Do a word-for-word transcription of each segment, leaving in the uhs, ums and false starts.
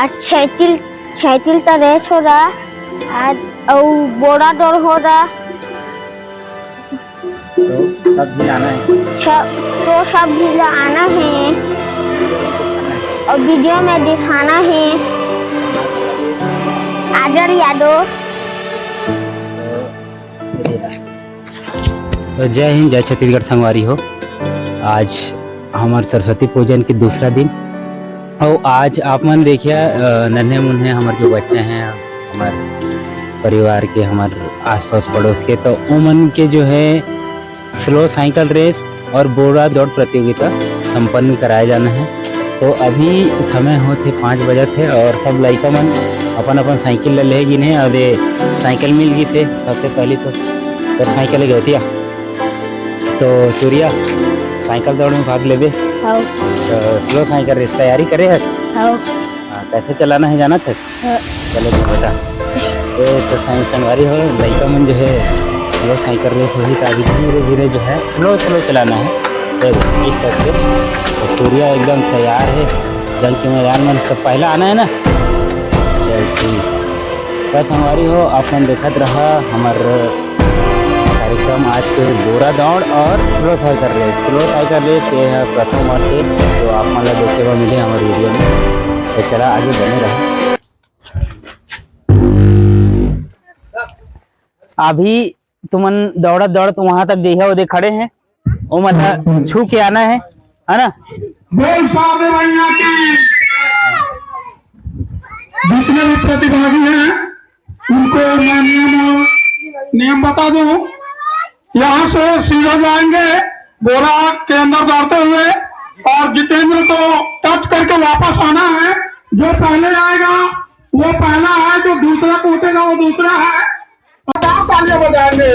आज cycle, cycle का race हो रहा, आज अउ बोरा दौड़ हो रहा। तो सब भी आना है। सब, तो सब भी ला आना है और वीडियो में दिखाना है। आदर यादव। तो जय हिंद, जय छत्तीसगढ़ संगवारी हो। आज हमार सरस्वती पूजन के दूसरा दिन, अउ आज आप मन देखिया, अ, नन्हे मुन्हे हमार जो बच्चे हैं, हमार परिवार के, हमार आसपास पड़ोस के, तो उमन के जो है स्लो साइकिल रेस और बोरा दौड़ प्रतियोगिता संपन्न कराए जाना है। तो अभी समय होत हे पाँच बजत हे और सब लइका मन अपन अपन साइकिल ल ले गिन हे और ये साइकिल मिल गिस हे। सबसे पहली तो तोर साइकिल हे गौतिया, तो सूर्या साइकिल दौड़ में भाग लेबे। हाँ। तो स्लो साइकिल रेस तैयारी करे हस? हाँ। हाँ, कैसे चलाना है जानत हस? हाँ। चलो तो बता। ये तो संग-, संगवारी हो, लइका मन जो है स्लो साइकिल रेस होही, तो अभी धीरे धीरे जो है स्लो स्लो चलाना है। देखो इस तरह से। तो सूर्या एकदम तैयार है, जंग के मैदान में तो पहला आना है ना। चल ठीक। तो संगवारी हो, आप मन देखत रहा हमार कार्यक्रम आज के बोरा दौड़ और slow cycle race. Slow cycle race ये है प्रथम वर्ष है, तो आप मन ला देखे बर मिले हमारे वीडियो में। तो चला आगे बने रहा। अभी तुमन दौड़त दौड़त वहां तक जइहा, ओदे खड़े हैं, ओ मतलब छू के आना है, है ना? बोल साहब भैया की। जितने भी प्रतिभागी हैं उनको मैं नियम, नियम बता दूं। यहाँ से सीधा जाएंगे बोरा के अंदर दौड़ते हुए और जितेंद्र को टच करके वापस आना है। जो पहले आएगा वो पहला है, जो दूसरा पहुंचेगा वो दूसरा है। और आप तालियां बजाएंगे।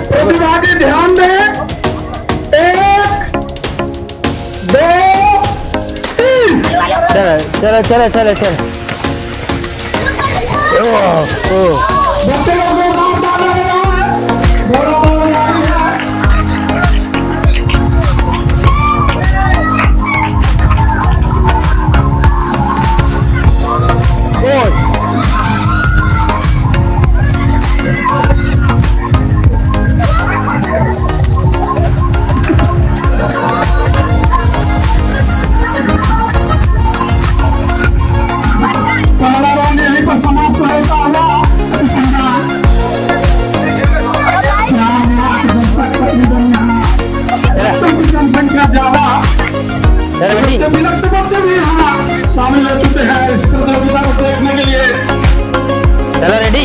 प्रतिभागी ध्यान दें, एक, दो, तीन। चलो चलो चलो चलो चलो। ओ, ओ। बच्चे लोग जोरदार तालियां बजाओ। बोलो, बोलो, बोलो। पहला राउंड यहीं पर समाप्त होता हुआ। चार लाख दर्शक तकरीबन यहाँ। जनसंख्या ज्यादा। चलो, ready। बच्चे भी, लगते बच्चे भी यहाँ शामिल हो चुके हैं इस प्रतियोगिता को देखने के लिए। चलो, ready।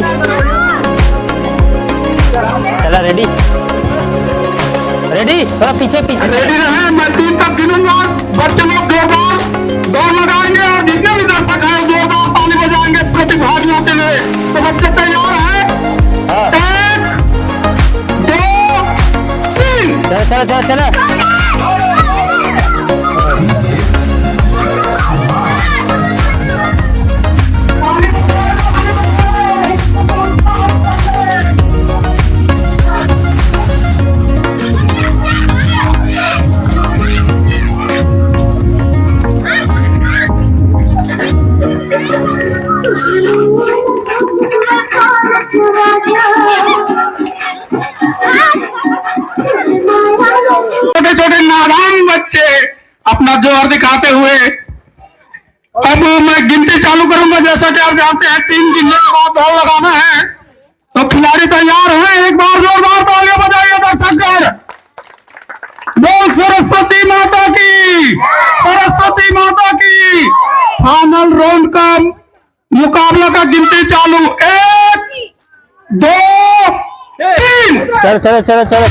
चलो, ready। Ready? थोड़ा पीछे, पीछे। Ready रहे, मैं तीन तक गिनूंगा। बच्चे लोग जोरदार दौड़ लगाएंगे और जितने भी दर्शक हैं, जोरदार ताली बजाएंगे प्रतिभागियों के लिए। तो बच्चे तैयार हैं? हाँ। एक, दो, तीन। चलो, चलो, चलो, चलो। छोटे छोटे नादान बच्चे अपना जोर दिखाते हुए, अब मैं गिनती चालू करूंगा। जैसा कि आप जानते हैं, तीन गिनने के बाद दौड़ लगाना है। तो खिलाड़ी तैयार हैं, एक बार जोरदार तालियां बजाइए दर्शकगण। बोल सरस्वती माता की, सरस्वती माता की। फाइनल राउंड का मुकाबला का गिनती चालू, एक, दो, तीन। चलो, चलो, चलो, चलो।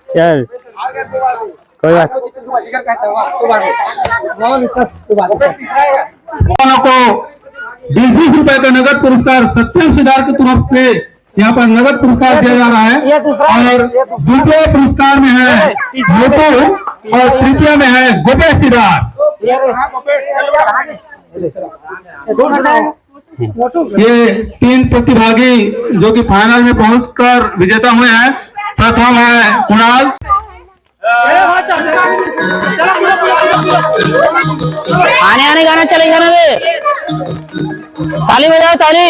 चल, कोई बात। वालों को बीस बीस रुपए का नगद पुरस्कार सत्यम सिद्धार्थ की तरफ से यहाँ पर नगद पुरस्कार दिया जा रहा है। ये दूसरा है, और ये दूसरा। द्वितीय पुरस्कार में है ये तीसरा। मोटू और तृतीय में है गोपेश सिद्धार्थ। ये रे। ये दो बताओ। ये तीन प्रतिभागी जो कि फाइनल में पहुंचकर विजेता हुए हैं। प्रथम है कुणाल। आने आने गाना चलेगा ना बे। ताली बजाओ, ताली।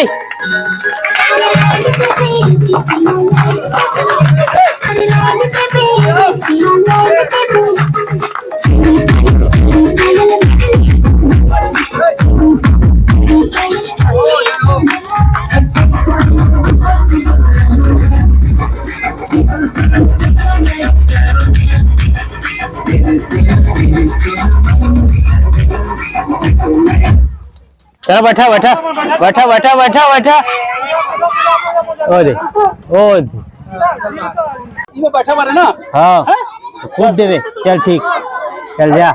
चलो बैठा, बैठा, बैठा, बैठा, बैठा, बैठा। ओ दे, ओ दे। इमे बैठा मारे ना। हाँ। हैं? कूद देवे। चल ठीक, चल जा।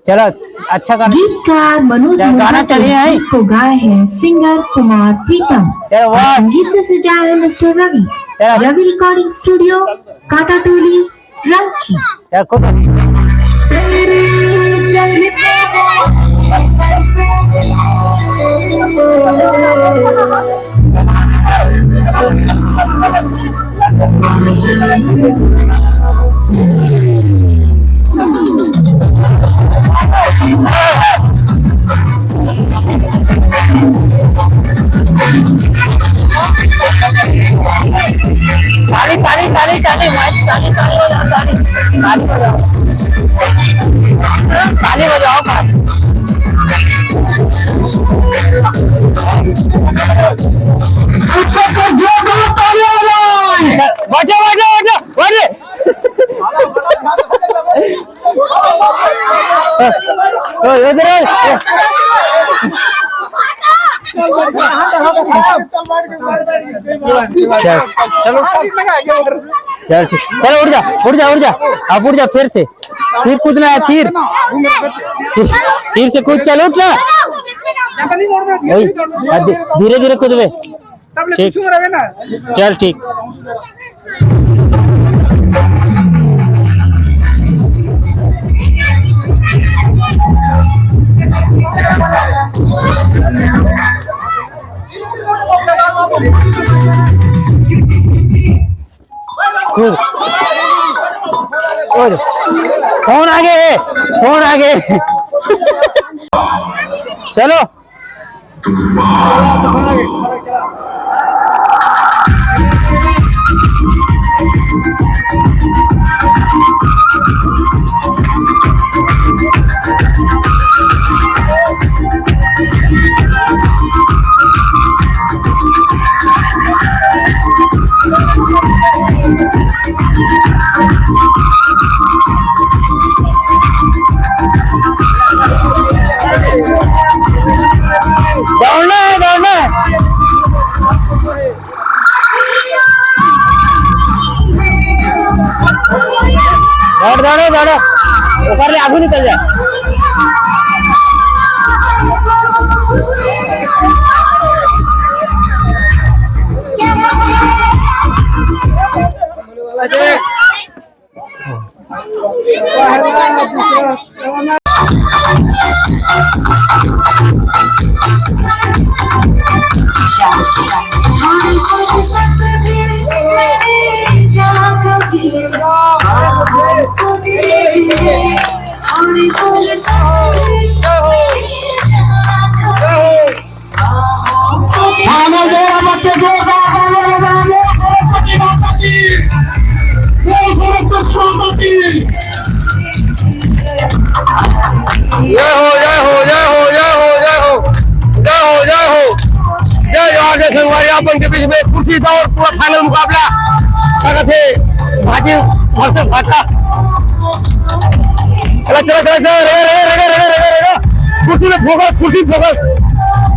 चलो, अच्छा गाना। गीतकार मनोज चल, गाना मुखर्जी चलिए, हैं? गीत को गाए हैं सिंगर कुमार प्रीतम। चलो, वाह। संगीत से सजाए हैं मिस्टर रवि। चलो। रवि रिकॉर्डिंग स्टूडियो, काटाटोली, रांची। चल, कूद। ताली, ताली, ताली, ताली, माइक, ताली, ताली बजाओ, ताली, ताली बजाओ, ताली बजाओ, ताली। अच्छा, तो जोरदार तालियां बजाएं। बैठो, बैठो, बैठो, बैठो। ओ, इधर आ। चल, चलो, चल, ठीक। चलो, उठ जा, उठ जा, उठ जा। अब उठ जा फिर से। फिर कूदना है, फिर। फिर, फिर से कूद, चल, उठ ना। वही, अब धीरे धीरे कूदबे। ठीक। चल, ठीक। कूद। कूद। फोन आ गए, फोन आ गए। चलो। दौड़ना है, दौड़ना है। दौड़, दौड़ो, दौड़ो। ऊपर ले आगू निकल जा। थाना जोड़ा बच्चे जोरदार तालियां बजाएंगे। बोल सरस्वती माता की। बोल सरस्वती माता की। जय हो, जय हो, जय हो, जय हो, जय हो। जय हो, जय हो। जय जवान, जय संगवारी, अपन के बीच में कुर्सी दौड़, पूरा फाइनल मुकाबला। क्या कहते हैं? भाजी versus भाटा। चला, चला, चला, चला, रे, रे। कुर्सी में फोकस, कुर्सी में फोकस।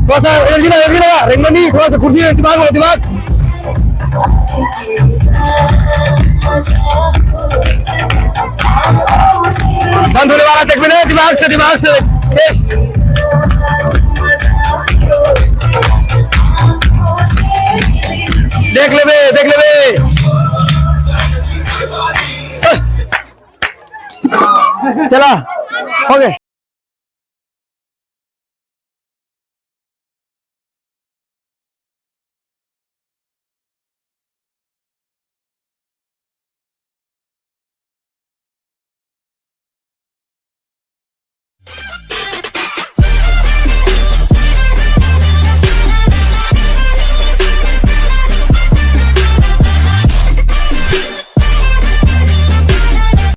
थोड़ा सा एनर्जी लगा, एनर्जी लगा। रेंगनी, थोड़ा सा कुर्सी में दिमाग, दिमाग। बंद होने वाला, देख लेबे, दिमाग से, दिमाग से। देख लेबे, देख लेबे। चला, हो गए।